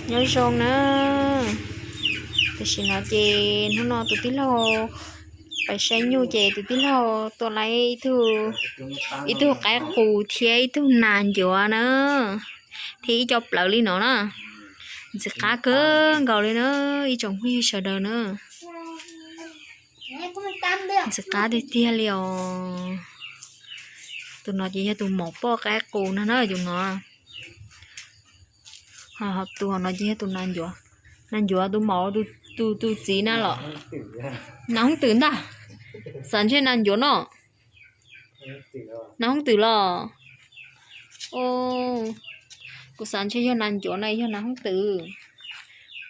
Nyob zoo na, tam sim no ces hnub no tus tij laug pais saib nyuj ces tus tij laug tua lawm ib tug qaib qus thiab ib tug nas ncuav na, thiab ib co plawv li no na. Ntxim qab kawg nkaus li na, ib tsoom phooj ywg sawv daws na. Ntxim qab tiag tiag li os. Tus no ces yog tus maum poj qaib qus no na, tus no. Tus hauv no ces yog tus nas ncuav. Nas ncuav tus maum, tus txiv na los? Nas hoob twm ntag. Xav ntshe nas ncuav no. Nas hoob twm los? Kuv xav ntshe yog nas ncuav na, yog nas hoob twm.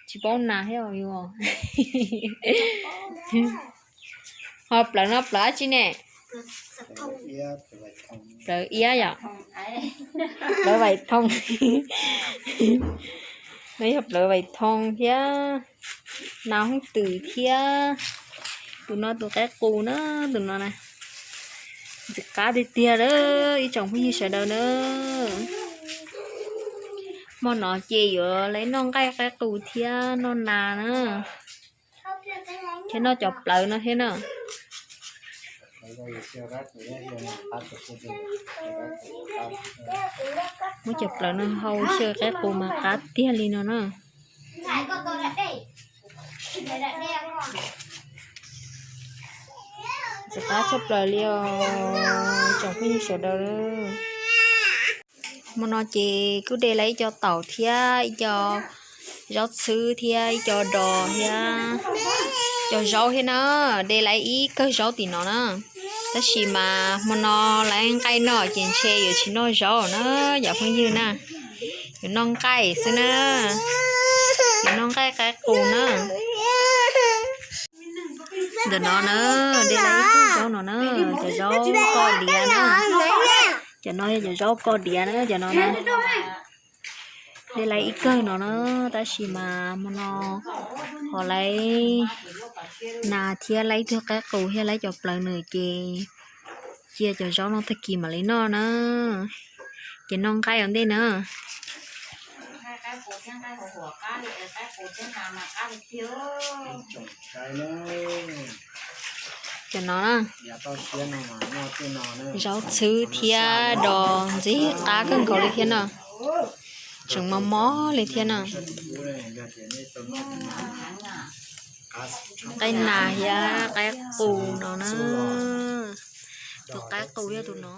Tsis paub nas thiab. Ho plawv no plawv dab tsi ne? Plawv iab yom? Plawv vais thoo. No yog plawv vais thoo thiab nas hoob twm thiab. Tus no tus qaib qus na, tus no na. Ntxim qab tiag tiag lawm ib tsoom phooj ywg sawv daws na. Hmo no ces yuav los noj nqaij qaib qus thiab noj nas na, thiab noj cov plawv no thiab na. Muab cov plawv no hau xyaw qaib qus mas qab tiag li no na. Ntxim qab tshaj plaws li os tsoom phooj ywg sawv daws. Hmo no ces kuj de lawm ib co taum thiab ib co zaub txhwb thiab ib co dos thiab cov zaub thiab na. De lawm ib kawg zaub tim no na. Tab sis mas hmo no lawv nqaij noj ces ntshe yuav tsis noj zaub na cov phooj ywg na. Yuav noj nqaij xwb na. Yuav noj nqaij qaib qus na. Ntawm no na, de lawm ib kawg zaub no na, cov zaub koj diav na. Cov no yog cov zaub koj diav na, cov no na. De lawm ib kawg no na, tab sis mas hmo no ho lawv nas thiab lawv ib tug qaib qus thiab lawv cov plawv nws ces cia cov zaub no tag kis mam li noj na. Ces noj nqaij ua ntej na. Cov no na, zaub txhwb thiab dos ntxim qab kawg nkaus li thiab na. Tseem mos mos li thiab na. Qaib nas thiab qaib qus no na. Tus qaib qus yog tus no.